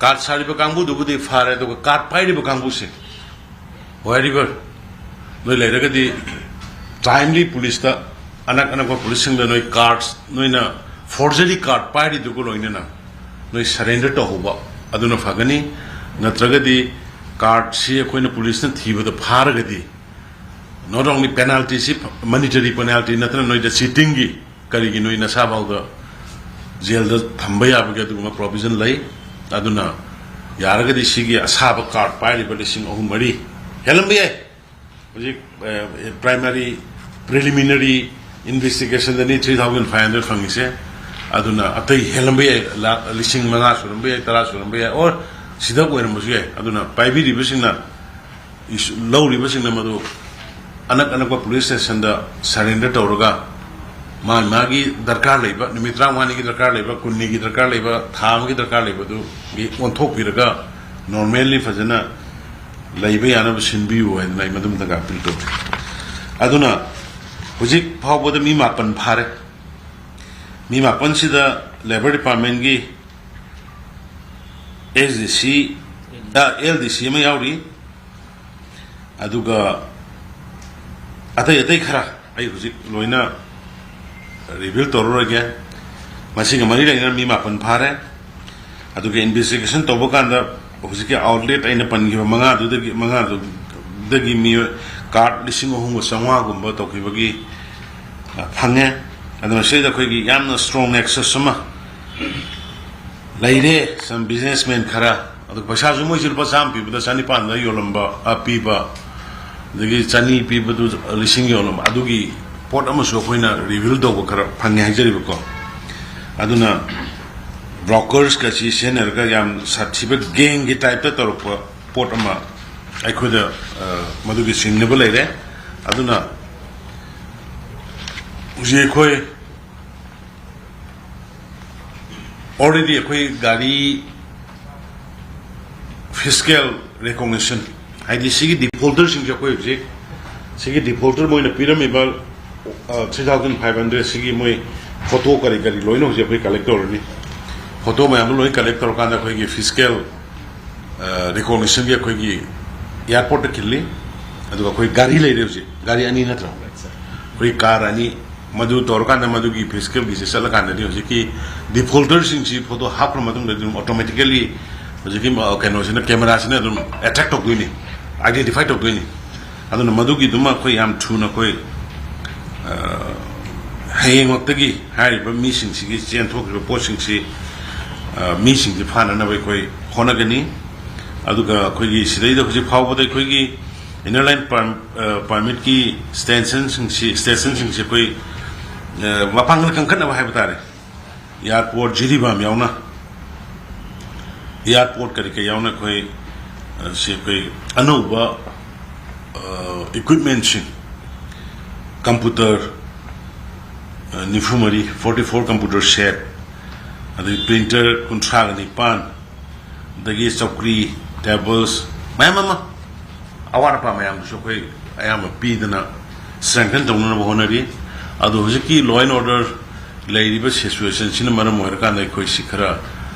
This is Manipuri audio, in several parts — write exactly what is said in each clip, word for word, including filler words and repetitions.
ꯀꯥꯔꯗ ꯁꯥꯔꯤꯕ ꯀꯥꯡꯕꯨꯗꯨꯕꯨꯗꯤ ꯐꯥꯔꯦ, ꯑꯗꯨꯒ ꯀꯥꯔꯗ ꯄꯥꯏꯔꯤꯕ ꯀꯥꯡꯕꯨꯁꯦ, wherever ꯅꯣꯏ ꯂꯩꯔꯒꯗꯤ, timely ꯄꯨꯂꯤꯁꯇ, ꯑꯅꯛ ꯑꯅꯛꯄ ꯄꯨꯂꯤꯁꯁꯤꯡꯗ ꯅꯣꯏ ꯀꯥꯔꯗ, ꯅꯣꯏꯅ ꯐꯣꯔꯖꯔꯤ ꯀꯥꯔꯗ ꯄꯥꯏꯔꯤꯗꯨꯒ ꯂꯣꯏꯅꯅ ꯅꯣꯏ ꯁꯔꯦꯟꯗꯔ ꯇꯧꯍꯧꯕ ꯑꯗꯨꯅ ꯐꯒꯅꯤ꯫ ꯅꯠꯇ꯭ꯔꯒꯗꯤ ꯀꯥꯔꯗꯁꯤ ꯑꯩꯈꯣꯏꯅ ꯄꯨꯂꯤꯁꯅ ꯊꯤꯕꯗ ꯐꯥꯔꯒꯗꯤ, not only penaltyꯁꯤ, monetary penalty ꯅꯠꯇꯅ ꯅꯣꯏꯗ ꯆꯤꯇꯤꯡꯒꯤ, ꯀꯔꯤꯒꯤ ꯅꯣꯏ ꯅꯁꯥꯐꯥꯎꯗ ꯖꯦꯜꯗ ꯊꯝꯕ ꯌꯥꯕꯒꯤ ꯑꯗꯨꯒꯨꯝꯕ provision ꯂꯩ꯫ ꯑꯗꯨꯅ ꯌꯥꯔꯒꯗꯤ ꯁꯤꯒꯤ ꯑꯁꯥꯕ ꯀꯥꯔꯗ ꯄꯥꯏꯔꯤꯕ ꯂꯤꯁꯤꯡ ꯑꯍꯨꯝ ꯃꯔꯤ ꯍꯦꯜꯂꯝꯕ ꯌꯥꯏ꯫ ꯍꯧꯖꯤꯛ, ꯑ, primary, preliminary investigationꯗꯅꯤ three thousand five hundred ꯐꯪꯉꯤꯁꯦ꯫ ꯑꯗꯨꯅ ꯑꯇꯩ ꯍꯦꯜꯂꯝꯕ ꯌꯥꯏ, ꯂꯥꯈ, ꯂꯤꯁꯤꯡ ꯃꯉꯥ ꯁꯨꯔꯝꯕ ꯌꯥꯏ, ꯇꯔꯥ ꯁꯨꯔꯝꯕ ꯌꯥꯏ, or ꯁꯤꯗ ꯑꯣꯏꯔꯝꯕꯁꯨ ꯌꯥꯏ꯫ ꯑꯗꯨꯅ ꯄꯥꯏꯕꯤꯔꯤꯕꯁꯤꯡꯅ, ꯏꯁꯨ-, ꯂꯧꯔꯤꯕꯁꯤꯡꯅ ꯃꯗꯨ ꯑꯅꯛ ꯑꯅꯛꯄ ꯄꯨꯂꯤꯁ ꯁ꯭ꯇꯦꯁꯟꯗ ꯁꯔꯦꯟꯗꯔ ꯇꯧꯔꯒ, ꯃꯥ ꯃꯥꯒꯤ ꯗꯔꯀꯥꯔ ꯂꯩꯕ, ꯅꯨꯃꯤꯠ ꯇꯔꯥꯃꯉꯥꯅꯤꯒꯤ ꯗꯔꯀꯥꯔ ꯂꯩꯕ, ꯀꯨꯟꯅꯤꯒꯤ ꯗꯔꯀꯥꯔ ꯂꯩꯕ, ꯊꯥ ꯑꯃꯒꯤ ꯗꯔꯀꯥꯔ ꯂꯩꯕꯗꯨꯒꯤ ꯑꯣꯟꯊꯣꯛꯄꯤꯔꯒ, normally ꯐꯖꯅ ꯂꯩꯕ ꯌꯥꯅꯕ ꯁꯤꯟꯕꯤꯌꯨ ꯍꯥꯏꯗꯅ ꯑꯩ ꯃꯗꯨꯝꯇꯒ ꯑꯄꯤꯜ ꯇꯧꯖꯩ꯫ ꯑꯗꯨꯅ ꯍꯧꯖꯤꯛ ꯐꯥꯎꯕꯗ ꯃꯤ ꯃꯥꯄꯟ ꯐꯥꯔꯦ꯫ ꯃꯤ ꯃꯥꯄꯟꯁꯤꯗ Labour Departmentꯀꯤ S D C, ꯑ, L D C ꯑꯃ ꯌꯥꯎꯔꯤ꯫ ꯑꯗꯨꯒ ꯑꯇꯩ ꯑꯇꯩ ꯈꯔ ꯑꯩ ꯍꯧꯖꯤꯛ ꯂꯣꯏꯅ reveal ꯇꯧꯔꯔꯣꯏꯒꯦ꯫ ꯃꯁꯤꯒ ꯃꯔꯤ ꯂꯩꯅꯅ ꯃꯤ ꯃꯥꯄꯟ ꯐꯥꯔꯦ꯫ ꯑꯗꯨꯒ investigation ꯇꯧꯕ ꯀꯥꯟꯗ ꯍꯧꯖꯤꯛꯀꯤ outlet ꯑꯩꯅ ꯄꯟꯈꯤꯕ ꯃꯉꯥꯗꯨꯗꯒꯤ, ꯃꯉꯥꯗꯨꯗꯒꯤ ꯃꯤꯑꯣꯏ ꯀꯥꯔꯗ ꯂꯤꯁꯤꯡ ꯑꯍꯨꯝꯒ ꯆꯥꯝꯃꯉꯥꯒꯨꯝꯕ ꯇꯧꯈꯤꯕꯒꯤ, ꯑ, ꯐꯪꯉꯦ꯫ ꯑꯗꯨꯅ ꯁꯤꯗ ꯑꯩꯈꯣꯏꯒꯤ ꯌꯥꯝꯅ strong nexus ꯑꯃ ꯂꯩꯔꯦ꯫ Some businessman ꯈꯔ, ꯑꯗꯨ ꯄꯩꯁꯥꯁꯨ ꯃꯣꯏꯁꯦ ꯂꯨꯄꯥ ꯆꯥꯝꯃ ꯄꯤꯕꯗ ꯆꯅꯤꯄꯥꯟꯗ ꯌꯣꯜꯂꯝꯕ, ꯑ, ꯄꯤꯕ, ꯑꯗꯒꯤ ꯆꯅꯤ ꯄꯤꯕꯗꯨ ꯂꯤꯁꯤꯡ ꯌꯣꯜꯂꯝꯕ, ꯑꯗꯨꯒꯤ ꯄꯣꯠ ꯑꯃꯁꯨ ꯑꯩꯈꯣꯏꯅ reveal ꯇꯧꯕ ꯈꯔ ꯐꯪꯉꯦ ꯍꯥꯏꯖꯔꯤꯕꯀꯣ꯫ ꯑꯗꯨꯅ brokersꯀ ꯁꯤ ꯁꯤꯖꯤꯟꯅꯔꯒ ꯌꯥꯝ ꯁꯥꯊꯤꯕ gangꯒꯤ typeꯇ ꯇꯧꯔꯛꯄ ꯄꯣꯠ ꯑꯃ ꯑꯩꯈꯣꯏꯗ, ꯑ, ꯃꯗꯨꯒꯤ ꯆꯤꯡꯅꯕ ꯂꯩꯔꯦ꯫ ꯑꯗꯨꯅ ꯍꯧꯖꯤꯛ ꯑꯩꯈꯣꯏ already ꯑꯩꯈꯣꯏ ꯒꯥꯔꯤ fiscal recognition, ꯍꯥꯏꯗꯤ ꯁꯤꯒꯤ defaulterꯁꯤꯡꯁꯦ ꯑꯩꯈꯣꯏ ꯍꯧꯖꯤꯛ, ꯁꯤꯒꯤ defaulter ꯃꯣꯏꯅ ꯄꯤꯔꯝꯃꯤꯕ, ꯑ, three thousand five hundred ꯁꯤꯒꯤ ꯃꯣꯏ photo ꯀꯔꯤ ꯀꯔꯤ ꯂꯣꯏꯅ ꯍꯧꯖꯤꯛ ꯑꯩꯈꯣꯏ collect ꯇꯧꯔꯅꯤ꯫ ꯐꯣꯇꯣ ꯃꯌꯥꯝꯗꯣ ꯂꯣꯏ ꯀꯂꯦꯛ ꯇꯧꯔꯀꯥꯟꯗ ꯑꯩꯈꯣꯏꯒꯤ ꯐꯤꯖꯤꯀꯦꯜ ꯔꯤꯀꯣꯛꯅꯤꯁꯟꯒꯤ ꯑꯩꯈꯣꯏꯒꯤ ꯑꯦꯌꯥꯔꯄꯣꯔꯠꯇ ꯈꯤꯜꯂꯤ꯫ ꯑꯗꯨꯒ ꯑꯩꯈꯣꯏ ꯒꯥꯔꯤ ꯂꯩꯔꯦ ꯍꯧꯖꯤꯛ, ꯒꯥꯔꯤ ꯑꯅꯤ ꯅꯠꯇ꯭ꯔꯣ? ꯑꯩꯈꯣꯏ ꯀꯥꯔ ꯑꯅꯤ꯫ ꯃꯗꯨ ꯇꯧꯔꯀꯥꯟꯗ ꯃꯗꯨꯒꯤ ꯐꯤꯖꯤꯀꯦꯜꯒꯤꯁꯦ ꯆꯠꯂꯀꯥꯟꯗꯗꯤ ꯍꯧꯖꯤꯛꯀꯤ ꯗꯤꯐꯣꯜꯇꯔꯁꯤꯡꯁꯤ ꯐꯣꯇꯣ ꯍꯥꯞꯈ꯭ꯔ ꯃꯇꯨꯡꯗꯗꯤ ꯑꯗꯨꯝ ꯑꯣꯇꯣꯃꯦꯇꯤꯀꯦꯜꯂꯤ ꯍꯧꯖꯤꯛꯀꯤ ꯃ-, ꯀꯩꯅꯣꯁꯤꯅ, ꯀꯦꯃꯦꯔꯥꯁꯤꯅ ꯑꯗꯨꯝ ꯑꯦꯇ꯭ꯔꯦꯛ ꯇꯧꯗꯣꯏꯅꯤ, ꯑꯥꯏꯗꯦꯟꯇꯤꯐꯥꯏ ꯇꯧꯗꯣꯏꯅꯤ꯫ ꯑꯗꯨꯅ ꯃꯗꯨꯒꯤꯗꯨꯃ ꯑꯩꯈꯣꯏ ꯌꯥꯝ ꯊꯨꯅ ꯑꯩꯈꯣꯏ, ꯑ, ꯍꯌꯦꯡꯃꯛꯇꯒꯤ ꯍꯥꯏꯔꯤꯕ ꯃꯤꯁꯤꯡꯁꯤꯒꯤ ꯆꯦꯟꯊꯣꯛꯈ꯭ꯔꯤꯕ ꯄꯣꯠꯁꯤꯡꯁꯤ, ꯑ, ꯃꯤꯁꯤꯡꯁꯤ ꯐꯥꯅꯅꯕ ꯑꯩꯈꯣꯏ ꯍꯣꯠꯅꯒꯅꯤ꯫ ꯑꯗꯨꯒ ꯑꯩꯈꯣꯏꯒꯤ ꯁꯤꯗꯩꯗ ꯍꯧꯖꯤꯛ ꯐꯥꯎꯕꯗ ꯑꯩꯈꯣꯏꯒꯤ ꯏꯅꯔ ꯂꯥꯏꯟ ꯄꯥꯔ-, ꯑ, ꯄꯥꯔꯃꯤꯠꯀꯤ ꯁ꯭ꯇꯦꯁꯟꯁꯤꯡꯁꯤ, ꯁ꯭ꯇꯦꯁꯟꯁꯤꯡꯁꯤ ꯑꯩꯈꯣꯏ, ꯑ, ꯃꯄꯥꯡꯒꯜ ꯀꯟꯈꯠꯅꯕ ꯍꯥꯏꯕ ꯇꯥꯔꯦ, ꯑꯦꯌꯥꯔꯄꯣꯔꯠ ꯖꯤꯔꯤꯕꯥꯝ ꯌꯥꯎꯅ, ꯑꯦꯌꯥꯔꯄꯣꯔꯠ ꯀꯔꯤ ꯀꯔꯤ ꯌꯥꯎꯅ ꯑꯩꯈꯣꯏ, ꯑ, ꯁꯤ ꯑꯩꯈꯣꯏ ꯑꯅꯧꯕ, ꯑ, ꯏꯀ꯭ꯋꯤꯞꯃꯦꯟꯁꯤꯡ, ꯀꯝꯄ꯭ꯌꯨꯇꯔ, ꯑ, ꯅꯤꯐꯨ ꯃꯔꯤ, forty four computer set, ꯑꯗꯩ ꯄ꯭ꯔꯤꯟꯇꯔ ꯀꯨꯟꯊ꯭ꯔꯥꯒ ꯅꯤꯄꯥꯟ, ꯑꯗꯒꯤ ꯆꯧꯀ꯭ꯔꯤ, ꯇꯦꯕꯜꯁ ꯃꯌꯥꯝ ꯑꯃ, ꯑꯋꯥꯠ ꯑꯄꯥ ꯃꯌꯥꯝꯗꯨꯁꯨ ꯑꯩꯈꯣꯏ ꯑꯌꯥꯝꯕ ꯄꯤꯗꯅ ꯁ꯭ꯇ꯭ꯔꯦꯡꯊꯟ ꯇꯧꯅꯅꯕ ꯍꯣꯠꯅꯔꯤ꯫ ꯑꯗꯣ ꯍꯧꯖꯤꯛꯀꯤ law and order ꯂꯩꯔꯤꯕ ꯁꯤꯆꯨꯋꯦꯁꯟꯁꯤꯅ ꯃꯔꯝ ꯑꯣꯏꯔꯀꯥꯟꯗ ꯑꯩꯈꯣꯏꯁꯤ ꯈꯔ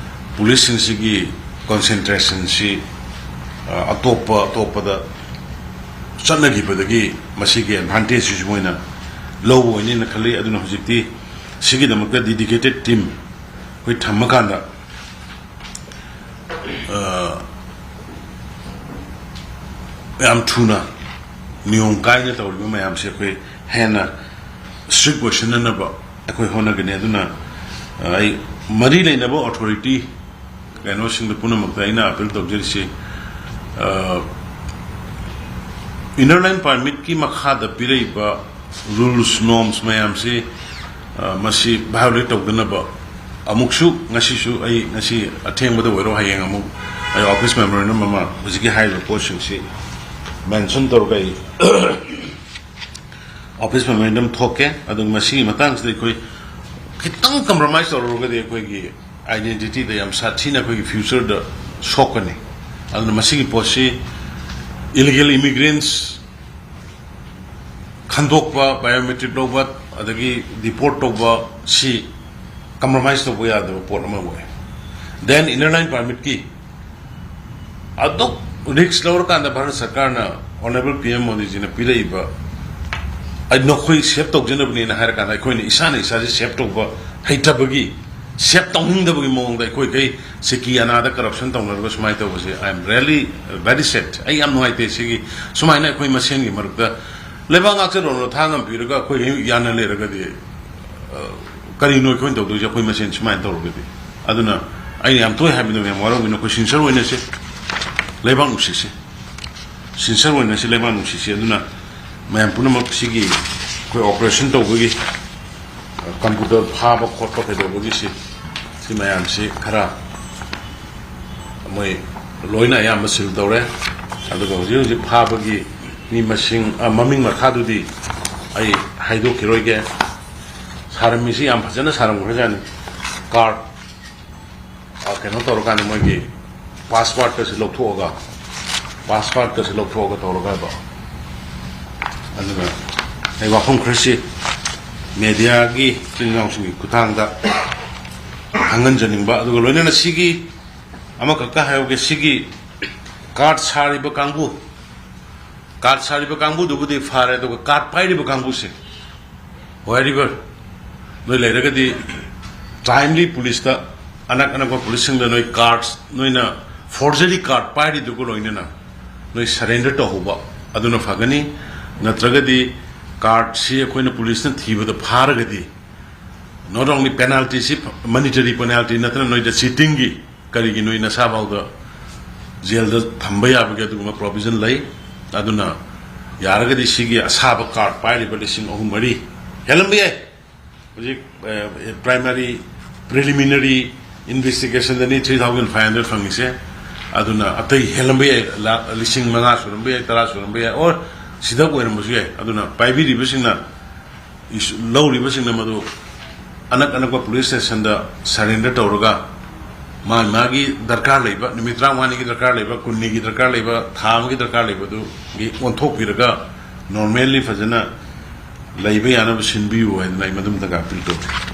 ꯄꯨꯂꯤꯁꯁꯤꯡꯁꯤꯒꯤ ꯀꯣꯟꯁꯦꯟꯇ꯭ꯔꯦꯁꯟꯁꯤ, ꯑ, ꯑꯇꯣꯞꯄ ꯑꯇꯣꯞꯄꯗ ꯆꯠꯅꯈꯤꯕꯗꯒꯤ ꯃꯁꯤꯒꯤ ꯑꯦꯗꯚꯥꯟꯇꯦꯖꯁꯤꯁꯨ ꯃꯣꯏꯅ ꯂꯧꯕ ꯑꯣꯏꯅꯦꯅ ꯈꯜꯂꯤ꯫ ꯑꯗꯨꯅ ꯍꯧꯖꯤꯛꯇꯤ ꯁꯤꯒꯤꯗꯃꯛꯇ dedicated team ꯑꯩꯈꯣꯏ ꯊꯝꯃꯀꯥꯟꯗ, ꯑ, ꯌꯥꯝ ꯊꯨꯅ ꯅꯤꯌꯣꯝ ꯀꯥꯏꯅ ꯇꯧꯔꯤꯕ ꯃꯌꯥꯝꯁꯦ ꯑꯩꯈꯣꯏ ꯍꯦꯟꯅ ꯁ꯭ꯇ꯭ꯔꯤꯛ ꯑꯣꯏꯁꯤꯟꯅꯅꯕ ꯑꯩꯈꯣꯏ ꯍꯣꯠꯅꯒꯅꯤ꯫ ꯑꯗꯨꯅ, ꯑ, ꯑꯩ ꯃꯔꯤ ꯂꯩꯅꯕ ꯑꯣꯊꯣꯔꯤꯇꯤ ꯀꯩꯅꯣꯁꯤꯡꯗ ꯄꯨꯝꯅꯃꯛꯇ ꯑꯩꯅ ꯑꯄꯤꯜ ꯇꯧꯖꯔꯤꯁꯤ, ꯑ, ꯏꯅꯔ ꯂꯥꯏꯟ ꯄꯥꯔꯃꯤꯠꯀꯤ ꯃꯈꯥꯗ ꯄꯤꯔꯛꯏꯕ ꯔꯨꯜꯁ, ꯅꯣꯔꯝꯁ ꯃꯌꯥꯝꯁꯤ, ꯑ, ꯃꯁꯤ ꯚꯥꯏꯑꯣꯂꯦꯠ ꯇꯧꯗꯅꯕ ꯑꯃꯨꯛꯁꯨ ꯉꯁꯤꯁꯨ ꯑꯩ, ꯉꯁꯤ ꯑꯊꯦꯡꯕꯗ ꯑꯣꯏꯔꯣ, ꯍꯌꯦꯡ ꯑꯃꯨꯛ ꯑꯩ ꯑꯣꯐꯤꯁ ꯃꯦꯃꯣꯔꯦꯟꯗꯝ ꯑꯃ ꯍꯧꯖꯤꯛꯀꯤ ꯍꯥꯏꯔꯤꯕ ꯄꯣꯠꯁꯤꯡꯁꯤ ꯃꯦꯟꯁꯟ ꯇꯧꯔꯒ ꯑꯩ ꯑꯣꯐꯤꯁ ꯃꯦꯃꯣꯔꯦꯟꯗꯝ ꯊꯣꯛꯀꯦ꯫ ꯑꯗꯨ ꯃꯁꯤꯒꯤ ꯃꯇꯥꯡꯁꯤꯗ ꯑꯩꯈꯣꯏ ꯈꯤꯇꯪ ꯀꯝꯄ꯭ꯔꯣꯃꯥꯏꯁ ꯇꯧꯔꯨꯔꯒꯗꯤ ꯑꯩꯈꯣꯏꯒꯤ ꯑꯥꯏꯗꯦꯟꯇꯤꯇꯤꯗ ꯌꯥꯝ ꯁꯥꯊꯤꯅ ꯑꯩꯈꯣꯏꯒꯤ ꯐ꯭ꯌꯨꯆꯔꯗ ꯁꯣꯛꯀꯅꯤ꯫ ꯑꯗꯨꯅ ꯃꯁꯤꯒꯤ ꯄꯣꯠꯁꯤ ꯏꯂꯤꯒꯦꯜ ꯏꯃꯤꯒ꯭ꯔꯦꯟꯁ ꯈꯟꯗꯣꯛꯄ, ꯕꯥꯏꯑꯣꯃꯦꯇ꯭ꯔꯤꯛ ꯂꯧꯕ, ꯑꯗꯒꯤ ꯗꯤꯄꯣꯔꯠ ꯇꯧꯕ, ꯁꯤ ꯀꯝꯄ꯭ꯔꯣꯃꯥꯏꯁ ꯇꯧꯕ ꯌꯥꯗꯕ ꯄꯣꯠ ꯑꯃ ꯑꯣꯏ꯫ Then inner line permitꯀꯤ ꯑꯗꯨꯛ risk ꯂꯧꯔꯀꯥꯟꯗ ꯚꯥꯔꯠ ꯁꯔꯀꯥꯔꯅ, Honourable PM ꯃꯣꯗꯤꯖꯤꯅ ꯄꯤꯔꯛꯏꯕ, ꯑꯩ ꯅꯈꯣꯏ save ꯇꯧꯖꯅꯕꯅꯦꯅ ꯍꯥꯏꯔꯀꯥꯟꯗ ꯑꯩꯈꯣꯏꯅ ꯏꯁꯥꯅ ꯏꯁꯥꯁꯦ save ꯇꯧꯕ ꯍꯩꯇꯕꯒꯤ, save ꯇꯧꯅꯤꯡꯗꯕꯒꯤ ꯃꯑꯣꯡꯗ ꯑꯩꯈꯣꯏꯈꯩ ꯁꯤꯀꯤ ꯑꯅꯥꯗ corruption ꯇꯧꯅꯔꯒ ꯁꯨꯃꯥꯏꯅ ꯇꯧꯕꯁꯦ, I am really very sad꯫ ꯑꯩ ꯌꯥꯝ ꯅꯨꯡꯉꯥꯏꯇꯦ꯫ ꯁꯤꯒꯤ ꯁꯨꯃꯥꯏꯅ ꯑꯩꯈꯣꯏ ꯃꯁꯦꯟꯒꯤ ꯃꯔꯛꯇ ꯂꯩꯕꯥꯛ ꯉꯥꯛꯆꯔꯣꯅ ꯊꯥ ꯉꯝꯕꯤꯔꯒ ꯑꯩꯈꯣꯏ ꯌꯥꯅ ꯂꯩꯔꯒꯗꯤ, ꯑ, ꯀꯔꯤꯅꯣ ꯑꯩꯈꯣꯏꯅ ꯇꯧꯗꯣꯏꯁꯦ ꯑꯩꯈꯣꯏ ꯃꯁꯦꯟ ꯁꯨꯃꯥꯏꯅ ꯇꯧꯔꯒꯗꯤ? ꯑꯗꯨꯅ ꯑꯩꯅ ꯌꯥꯝ ꯇꯣꯏ ꯍꯥꯏꯕꯗꯣ, ꯃꯌꯥꯝ ꯋꯥꯔꯧꯕꯤꯅꯨ, ꯑꯩꯈꯣꯏ sincere ꯑꯣꯏꯅꯁꯦ, ꯂꯩꯕꯥꯛ ꯅꯨꯡꯁꯤꯁꯦ, sincere ꯑꯣꯏꯅꯁꯦ, ꯂꯩꯕꯥꯛ ꯅꯨꯡꯁꯤꯁꯦ꯫ ꯑꯗꯨꯅ ꯃꯌꯥꯝ ꯄꯨꯝꯅꯃꯛ ꯁꯤꯒꯤ ꯑꯩꯈꯣꯏ operation ꯇꯧꯕꯒꯤ, ꯑ, computer ꯐꯥꯕ ꯈꯣꯠꯄ ꯀꯩꯗꯧꯕꯒꯤꯁꯤ, ꯁꯤ ꯃꯌꯥꯝꯁꯤ ꯈꯔ ꯃꯣꯏ ꯂꯣꯏꯅ ꯑꯌꯥꯝꯕ seal ꯇꯧꯔꯦ꯫ ꯑꯗꯨꯒ ꯍꯧꯖꯤꯛ ꯍꯧꯖꯤꯛ ꯐꯥꯕꯒꯤ ꯃꯤ ꯃꯁꯤꯡ, ꯑ, ꯃꯃꯤꯡ ꯃꯊꯥꯗꯨꯗꯤ ꯑꯩ ꯍꯥꯏꯗꯣꯛꯈꯤꯔꯣꯏꯒꯦ꯫ ꯁꯥꯔꯝꯃꯤꯁꯤ ꯌꯥꯝ ꯐꯖꯅ ꯁꯥꯔꯝꯈ꯭ꯔꯖꯥꯠꯅꯤ꯫ Card, ꯑ, ꯀꯩꯅꯣ ꯇꯧꯔꯀꯥꯟꯗ ꯃꯣꯏꯒꯤ passwordꯀꯁꯦ ꯂꯧꯊꯣꯛꯑꯒ, passwordꯀꯁꯦ ꯂꯧꯊꯣꯛꯑꯒ ꯇꯧꯔꯒ ꯍꯥꯏꯕ꯫ ꯑꯗꯨꯅ ꯑꯩ ꯋꯥꯐꯝ ꯈꯔꯁꯤ mediaꯒꯤ ꯏꯆꯤꯟ ꯏꯅꯥꯎꯁꯤꯡꯒꯤ ꯈꯨꯠꯊꯥꯡꯗ ꯈꯪꯍꯟꯖꯅꯤꯡꯕ, ꯑꯗꯨꯒ ꯂꯣꯏꯅꯅ ꯁꯤꯒꯤ ꯑꯃꯈꯛꯀ ꯍꯥꯏꯍꯧꯒꯦ, ꯁꯤꯒꯤ card ꯁꯥꯔꯤꯕ ꯀꯥꯡꯕꯨ, card ꯁꯥꯔꯤꯕ ꯀꯥꯡꯕꯨꯗꯨꯕꯨꯗꯤ ꯐꯔꯦ, ꯑꯗꯨꯒ card ꯄꯥꯏꯔꯤꯕ ꯀꯥꯡꯕꯨꯁꯦ, wherever ꯅꯣꯏ ꯂꯩꯔꯒꯗꯤ timely policeꯇ, ꯑꯅꯛ ꯑꯅꯛꯄ policeꯁꯤꯡꯗ ꯅꯣꯏ card, ꯅꯣꯏꯅ forgery card ꯄꯥꯏꯔꯤꯗꯨꯒ ꯂꯣꯏꯅꯅ ꯅꯣꯏ surrender ꯇꯧꯍꯧꯕ, ꯑꯗꯨꯅ ꯐꯒꯅꯤ꯫ ꯅꯠꯇ꯭ꯔꯒꯗꯤ cardꯁꯤ ꯑꯩꯈꯣꯏꯅ policeꯅ ꯊꯤꯕꯗ ꯐꯥꯔꯒꯗꯤ, not only penaltyꯁꯤ, monetary penalty ꯅꯠꯇꯅ ꯅꯣꯏꯗ cheatingꯒꯤ ꯀꯔꯤꯒꯤ ꯅꯣꯏ ꯅꯁꯥꯐꯥꯎꯗ jailꯗ ꯊꯝꯕ ꯌꯥꯕꯒꯤ ꯑꯗꯨꯒꯨꯝꯕ provision ꯂꯩ꯫ ꯑꯗꯨꯅ ꯌꯥꯔꯒꯗꯤ ꯁꯤꯒꯤ ꯑꯁꯥꯕ card ꯄꯥꯏꯔꯤꯕ ꯂꯤꯁꯤꯡ ꯑꯍꯨꯝ ꯃꯔꯤ ꯍꯦꯜꯂꯝꯕ ꯌꯥꯏ꯫ ꯍꯧꯖꯤꯛ, ꯑ, primary, preliminary investigationꯗꯅꯤ three thousand five hundred ꯐꯪꯉꯤꯁꯦ꯫ ꯑꯗꯨꯅ ꯑꯇꯩ ꯍꯦꯜꯂꯝꯕ ꯌꯥꯏ, ꯂꯥꯈ, ꯂꯤꯁꯤꯡ ꯃꯉꯥ ꯁꯨꯔꯝꯕ ꯌꯥꯏ, ꯇꯔꯥ ꯁꯨꯔꯝꯕ ꯌꯥꯏ, or ꯁꯤꯗ ꯑꯣꯏꯔꯝꯕꯁꯨ ꯌꯥꯏ꯫ ꯑꯗꯨꯅ ꯄꯥꯏꯕꯤꯔꯤꯕꯁꯤꯡꯅ, ꯏꯁ-, ꯂꯧꯔꯤꯕꯁꯤꯡꯅ ꯃꯗꯨ ꯑꯅꯛ ꯑꯅꯛꯄ police stationꯗ surrender ꯇꯧꯔꯒ, ꯃꯥ ꯃꯥꯒꯤ ꯗꯔꯀꯥꯔ ꯂꯩꯕ, ꯅꯨꯃꯤꯠ ꯇꯔꯥꯃꯉꯥꯅꯤꯒꯤ ꯗꯔꯀꯥꯔ ꯂꯩꯕ, ꯀꯨꯟꯅꯤꯒꯤ ꯗꯔꯀꯥꯔ ꯂꯩꯕ, ꯊꯥ ꯑꯃꯒꯤ ꯗꯔꯀꯥꯔ ꯂꯩꯕꯗꯨꯒꯤ ꯑꯣꯟꯊꯣꯛꯄꯤꯔꯒ, normally ꯐꯖꯅ ꯂꯩꯕ ꯌꯥꯅꯕ ꯁꯤꯟꯕꯤꯌꯨ ꯍꯥꯏꯗꯅ ꯑꯩ ꯃꯗꯨꯝꯇꯒ appeal ꯇꯧꯖꯩ꯫